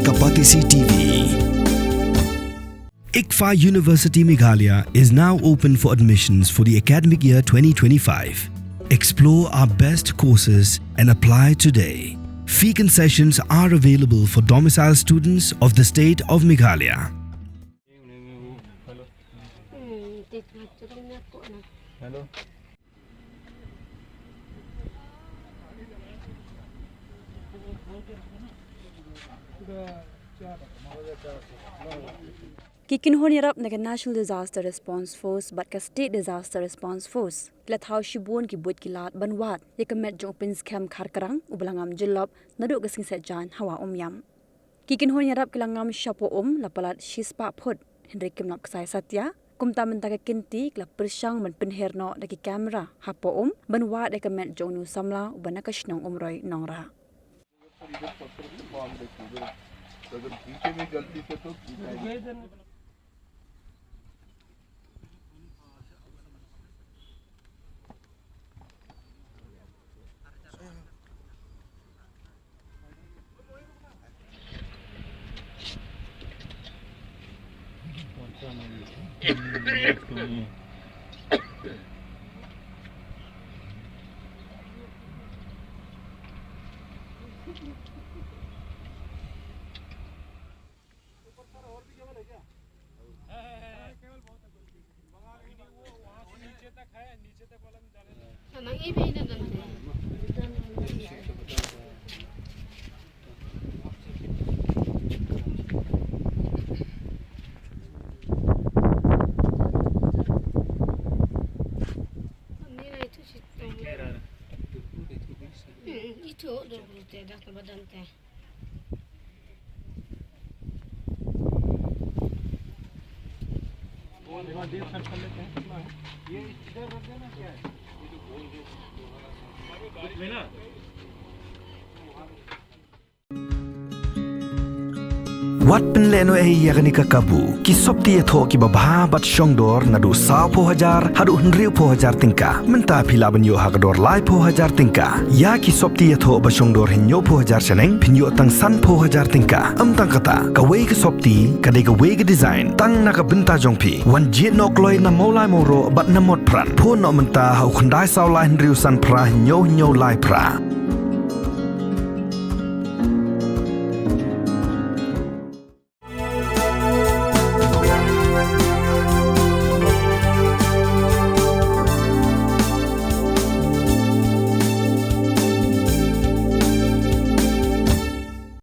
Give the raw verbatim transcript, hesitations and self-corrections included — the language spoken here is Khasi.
Kapatisi T V. ICFAI University Meghalaya is now open for admissions for the academic year twenty twenty-five. Explore our best courses and apply today. Fee concessions are available for domicile students of the state of Meghalaya. Ki kynhun ïarap na ka National Disaster Response Force bad ka State Disaster Response Force ki la thaw shibun ki buit ki lad ban wad ïa ka met jong u Pynskhem Kharkrang uba la ngam jyllop naduh ka Sngi Saitjaiñ hawa Umiam. Ki kynhun ïarap ki la ngam shapoh um la palat shispah phut, hynrei kim nop ksai satia. Kumta mynta ka kynti ki la pyrshang ban pynher noh da ki kamera hapoh um ban wad ïa ka met jong u samla uba na ka shnong Umroi Nongrah. Itu dulu te dah ke badan te. Wat pynlehnohei ïa kane ka kabu. Ki sopti ïathoh kiba bha bad shongdor naduh sawphew hajar haduh hynriewphew hajar tyngka. Mynta phi lah ban ïoh ha ka dor laiphew hajar tyngka. Ïa ki sopti ïathoh ba shongdor hynñiewphew hajar shaneng phin ïoh tang sanphew hajar tyngka. Ym tang kata, kawei ka sopti ka dei kawei ka design tang na ka bynta jong phi. Wan jied noh kloi na Mawlai Mawroh bad na Motphran. Phone noh mynta ha u khyndai saw lai hynriew san phra hynñiew hynñiew lai phra.